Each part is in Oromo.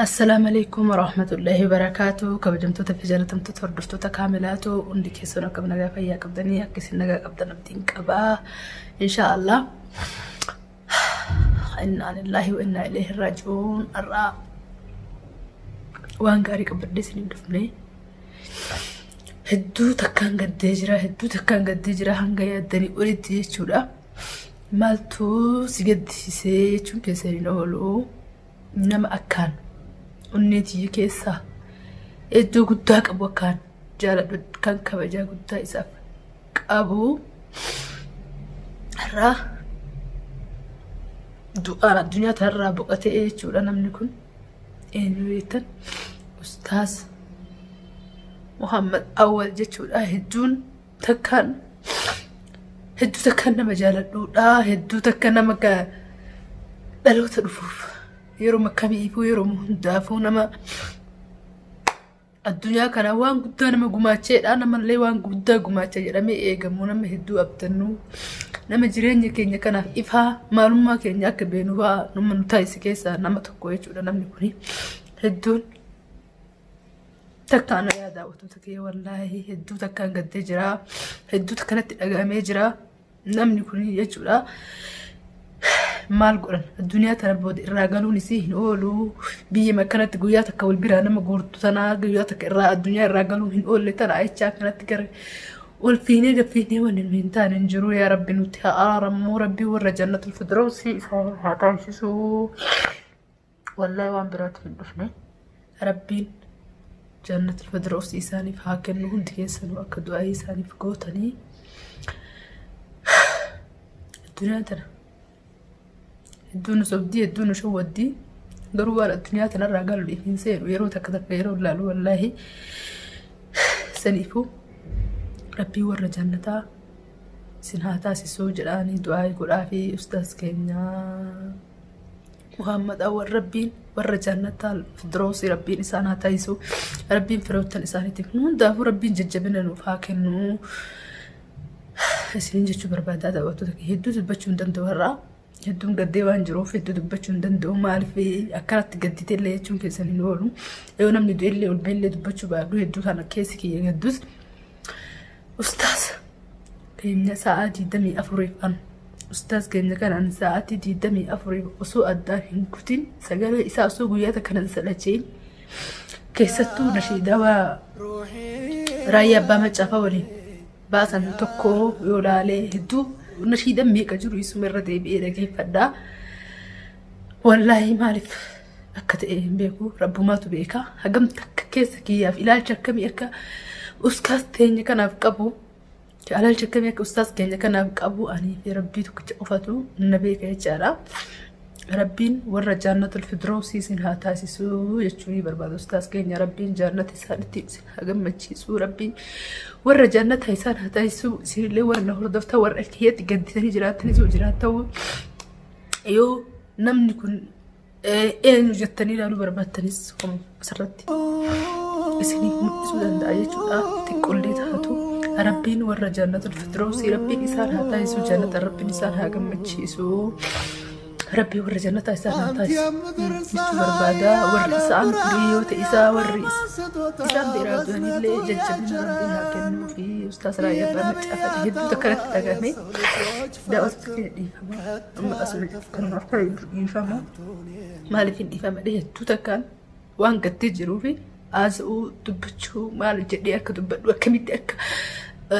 Assalaamu alaikum warahmatullahi wabarakaatu. Kabajamtoota fi jaalatamtoota hordoftoota kaamilaatu hundi keessan akkam nagaa fayyaa qabdanii akka isin nagaa qabdan abdiin qabaa. Inshaa Allah. Innaa lillaahi wa innaa ilayhi raaji'uun. Har'aa waan gaarii qabadhee isin hin dhufne. Hedduu takkaan gaddee jira, hedduu takkaan gaddee jira hanga yaaddanii olitti jechuudha. Maaltu si gaddisiisee jechuun keessan hin oolu. Nama akkaan onnee tiyya keessaa iddoo guddaa qabu akkaan jaaladhu kan kabajaa guddaa isaaf qabu har'aa du'aan addunyaa tanarraa boqotee jechuudha namni kun eenyu jettan ustaaz Muhammad Awwal jechuudha hedduun takkaan hedduu takkaan nama jaaladhuudha hedduu takka nama dhaloota dhufuuf yeroo kamiifuu yeroo hundaafuu nama addunyaa kana waan guddaa nama gumaacheedha namallee waan guddaa gumaacha jedhamee eegamu nama hedduu abdannu nama jireenya keenya kanaaf ifaa maalummaa keenya akka beenu fa'aa nama nu taasise keessaa nama tokko jechuudha namni kuni hedduun Takkaan na yaa daawwattoota kiyya wallaahi hedduu takkaan gaddee jira. Hedduu takkanatti dhaga'amee jira. Namni kun jechuudha. Maal godhan addunyaa tana booda irraa galuun isii hin oolu. Biyya akkanatti guyyaa takka wal biraa nama guurtu tanaa guyyaa takka irraa addunyaa irraa galuun hin oolle tana jechaa akkanatti gara ol fiinee gaffiinee wanni nu hin taane hin jiru yaa rabbi nutti haa araaramu rabbi warra jannatul firdawsii isaan haa taasisu. Wallahi waan biraatiif hin dhufne. Rabbiin jannatul firdawsii isaaniif haa kennu hundi keessanuu akka du'aayii isaaniif gootanii. Addunyaa tana hedduu nu sobdii hedduu nu shawwaddii garuu waan addunyaa tanarraa galu hin seenu yeroo takka takka yeroo ilaalu wallaahi saniifuu rabbii warra jannataa isin haa taasisuu jedhaanii du'aayii godhaa fi ustaas keenyaa. Muhammad Awwal Rabbiin warra jannataa firdawsii Rabbiin isaan haa taasisu. Rabbiin firoottan isaaniitiif nu hundaafuu Rabbiin jajjabina nuuf haa kennu. Isiniin jechuu barbaadaa daawwattoota kiyya hedduu dubbachuu hin danda'u har'aa. Hedduun gaddee waan jiruuf hedduu dubbachuu hin danda'u. Maaliif akkanatti gaddite illee jechuun keessan hin oolu. Yoo namni du'e illee ol ba'e illee dubbachuu baadhu hedduu kana keessi kiyya gaddus. Ustaaz keenya sa'aa 24f an ustaaz keenya kanaan sa'aatii 24f osoo addaan hin kutin sagalee isaa osoo guyyaa takka nan salachiin keessattuu nashiidaa raayyaa abbaa maccaafa waliin baasan tokko yoo laalee hedduu nashiidan meeqa jiru isuma irra deebi'ee dhageeffadha. Wallaahi maaliif akka ta'e hin beeku rabbumaatu beeka hagam takka keessa kiyyaaf ilaalcha akkamii akka ustaas teenya kanaaf qabu ilaalcha akkamii akka ustaas keenya kanaaf qabu anii fi rabbii tokkicha qofatu na beeka jechaadha. Rabbiin warra jaannatul firdawsii isin haa taasisu jechuu ni barbaada ustaas keenya rabbiin jaannata isaanitti isin haa gammachiisu rabbiin warra jaannata isaan haa taasisu isinillee warra na hordoftan warra kiyyatti gaddisanii jiraatanis yoo jiraatan yoo namni kun eenyu jettanii ilaaluu barbaattanis kun asirratti isiniif mul'isuu danda'a jechuudha. Xiqqollee taatu rabbiin warra jannatul firdawsii rabbiin isaan haa taasisu jannata rabbiin isaan haa gammachiisu. Rabbii warra jannataa isaan haa taasisu jechuu barbaada. Warri isaan hiriyoota isaa warri isaan biraa du'anillee jajjabina rabbiin haa kennuu fi ustaas Raayyaa Abbaa Maccaa hedduu takkanatti dhagahame. Daawwattoota keenya dhiifama. Amma asuma kanumaaf ta'e dhiifama. Maaliif hin dhiifama hedduu takkaan waan gattee jiruu fi haasa'uu dubbachuu maal jedhee akka dubbadhu akkamitti akka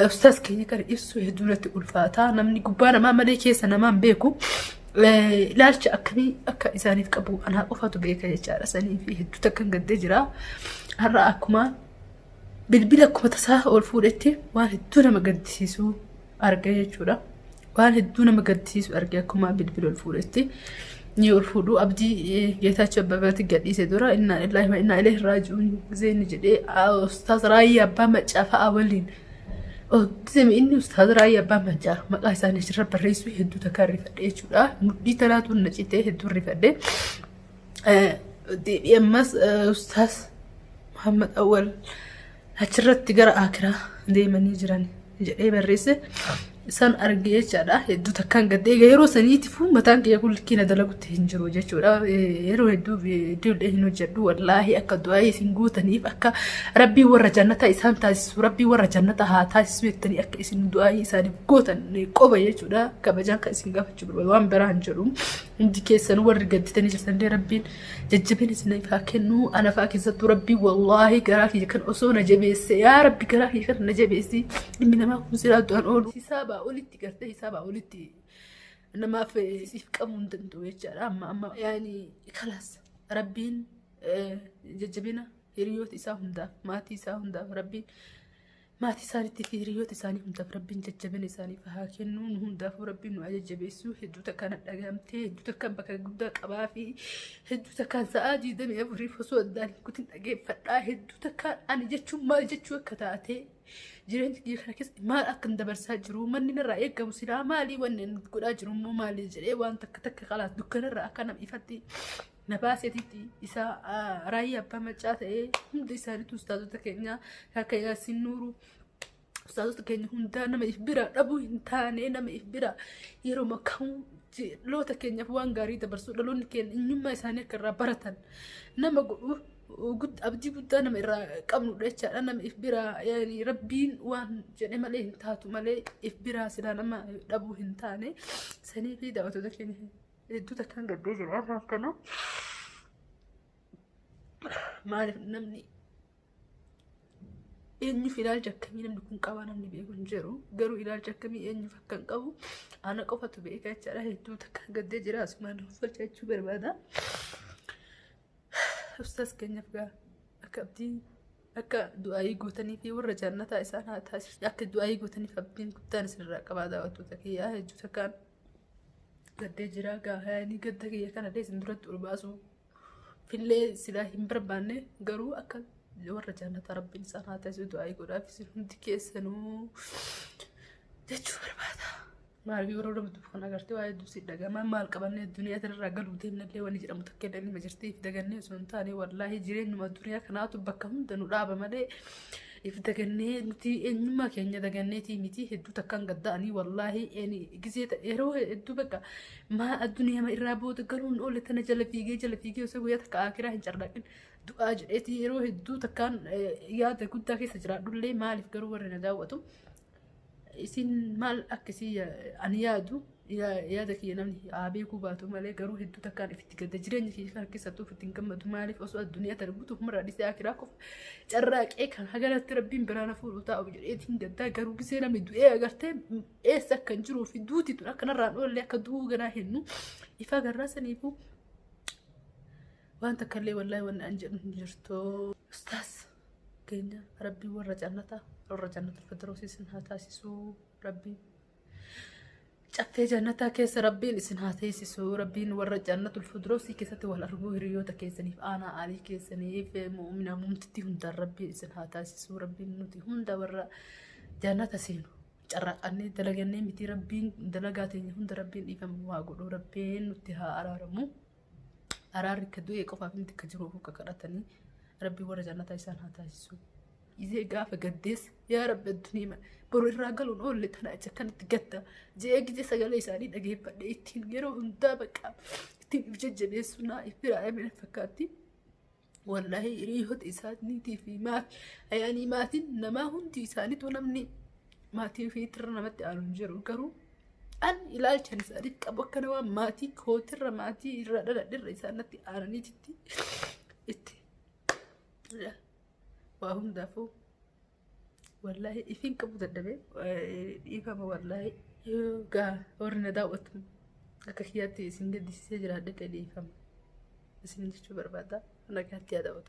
ustaas keenya kana ibsu hedduu natti ulfaata. Namni gubbaa namaa malee keessa namaa hin beeku. Ilaalcha akkamii akka isaaniif qabu anaa qofaatu beeka jechaadha. Sanii fi hedduu takkan gaddee jira. Har'a akkuma bilbila akkuma tasaa ol fuudhetti waan hedduu nama gaddisiisu arge jechuudha. Waan hedduu nama gaddisiisu arge akkuma bilbila ol fuudhetti. Ni ol fuudhu abdii Geetaachoo Abbabaatti gadhiise dura innaa illaahi wa innaa ilayhi raaji'uun gisee inni jedhee ustaaz Raayyaa Abbaa Maccaa fa'aa waliin. Gisee inni ustaaz Raayyaa Abbaa Maccaa maqaa isaanii achirra barreessuu hedduu takka rifadhe jechuudha. Mudhii tanaatu na citee hedduu rifadhe. Deebi'ee ammas ustaaz Muhammad Awwal achirratti gara akiraa deemanii jiran jedhee barreesse. Isaan arge jechaadha. Hedduu takkaan gadde. Egaa yeroo saniitiifuu mataan kiyya kun likkii na dalagutti hin jiru jechuudha. Yeroo hedduu viidiyoo hin hojjedhu. Wallaahi akka du'aa isin guutaniif akka rabbiin warra jannataa isaan taasisu rabbiin warra jannataa haa taasisu jettanii akka isin du'aa isaaniif gootan qofa jechuudha. Kabajaan kan isin gaafachuu barbaadu waan biraa hin jedhu. Hundi keessan warri gadditanii jirtanillee rabbiin jajjabina isiniif haa kennu. Ana fa'aa keessattuu rabbiin wallaahi garaa kiyya kan osoo na jabeesse yaa rabbi garaa kiyya kan na jabeessi ilmi namaa kun silaa du'an oolu. Hisaabaa olitti gartee hisaabaa olitti namaaf siif qabuu hin danda'u jechaadha. Amma amma yaani kalaas rabbiin jajjabina hiriyoota isaa hundaaf maatii isaa hundaaf rabbiin Maatii isaaniitii fi hiriyoota isaanii hundaaf Rabbiin jajjabina isaaniif haa kennu. Nu hundaafuu Rabbiin nu haa jajjabeessu. Hedduu takkaan dhagahamtee, hedduu takkaan bakka guddaa qabaa fi hedduu takkaan sa'aa 24 osoo addaan hin kutin dhageeffadhaa. Hedduu takkaan ani jechuun maal jechuu akka taate jireenya kiyya kana keessatti maal akkan dabarsaa jiru manni narraa eegamu silaa maalii wanni ani godhaa jiru immoo maalii jedhee waan takka takka kalaas dukkanarraa akka nama ifatti na baaseetitti isa raayyaa abbaa maccaa ta'ee hundi isaaniitu ustaazota keenya akka Yaasiin Nuuruu ustaazota keenya hundaa nama if bira dhabuu hin taane nama if bira yeroo kamuu dhaloota keenyaaf waan gaarii dabarsuu dhaloonni keenya eenyummaa isaanii akka irraa baratan nama godhu abdii guddaa nama irraa qabnudha jechaadha nama if bira rabbiin waan jedhe malee hin taatu malee if biraa silaa nama dhabuu hin taane sanii fi daawwattoota keenya Hedduu takkaan gaddee jira afaan kana. Maaliif namni eenyuuf ilaalcha akkamii namni kun qaba namni beeku hin jiru. Garuu ilaalcha akkamii eenyuuf akka hin qabu ana qofatu beeka jechaadha. Hedduu takkaan gaddee jira asumaan uffachaa jechuu barbaada. Ustaas keenyaaf gaa akka abdii akka du'aayii gootanii fi warra jannataa isaan haa taasisu akka du'aayii gootaniif abdiin guddaan isinirraa qabaa daawwattoota kiyyaa hedduu takkaan gaddee jira gaafanii gadda kiyya kanallee isin duratti ol baasuu fillee silaa hin barbaanne garuu akka warra jannata rabbiin isaan haa taasisu du'aayii godhaaf isin hundi keessanuu jechuu barbaada. Maaliif yeroo dhabdu kan agartee waa'ee dursii dhagama maal qabannee duniyaa tanarraa galuu deemnallee wanni jedhamu takka illee nima jirti if dagannee osoo hin taane wallaahi jireenyuma duniyaa kanaatu bakka hunda nu dhaaba malee if dagannee nuti eenyummaa keenya daganneetii miti hedduu takkaan gadda'anii wallaahi eni gisee yeroo hedduu bakka maa addunyaa irraa booda galuun oole tana jala fiigee jala fiigee osoo guyyaa takka akiraa hin carraaqin du'aa jedheetii yeroo hedduu takkaan yaada guddaa keessa jiraadhullee maaliif garuu warri na daawwatu isin maal akkasii ani yaadu yaada kiyya namni haa beekuu baatu malee garuu hedduu takkaan ifitti gadda jireenya kiyya kana keessattuu ofitti hin gammadu maaliif osoo addunyaa tana guutuu ufumarraa dhisee akiraa qofa carraaqee kan haganatti rabbiin biraa na fuudhu taa'u jedheetiin gaddaa garuu gisee namni du'ee agartee eessa akka hin jiruu fi duuti tun akka narraan oollee akka du'uu ganaa hennu ifaa garraa saniifuu waan takka illee wallaahi wanni an jedhu hin jirtu. Ustaas keenya rabbiin warra jannataa warra jannatul firdawsii isin haa taasisuu rabbiin. Caffee jannataa keessa rabbiin isin haa teessisu rabbiin warra jannatul firdawsii keessatti wal arguu hiriyoota keessaniif aanaa aalii keessaniif mu'umina muumtitti hundaan rabbiin isin haa taasisu rabbiin nuti hunda warra jannata seenu carraaqannee dalagannee miti rabbiin dalagaa teenya hunda rabbiin dhiifama waa godhu rabbiin nutti haa araaramu. Araarri ka du'e qofaaf miti ka jiruuf ka kadhatanii rabbi warra jannataa isaan haa taasisu. Isee gaafa gaddees yaa rabbi addunyaa boru irraa galuun oolle tana achi akkanatti gadda je'ee gizee sagalee isaanii dhageeffadhe ittiin yeroo hundaa bakka ittiin if jajjabeessu naa if biraa dhabee fakkaatti. Wallaahi hiriyoota isaaniitii fi maatii maatiin namaa hundi isaaniitu namni maatii ofiitirra namatti aanu hin jiru garuu an ilaalchan isaaniif qabu akka nama maatii kootirra maatii irraa dhaladherra isaan natti aananiititti itti waa hundaafuu wallaahi ifiin qabu dadhabee dhiifama wallaahi gaa warri na daawwatu akka kiyyaatti isin gaddisiisee jiraadhe dhiifama isin jechuu barbaada nagaatti yaa daawwatu.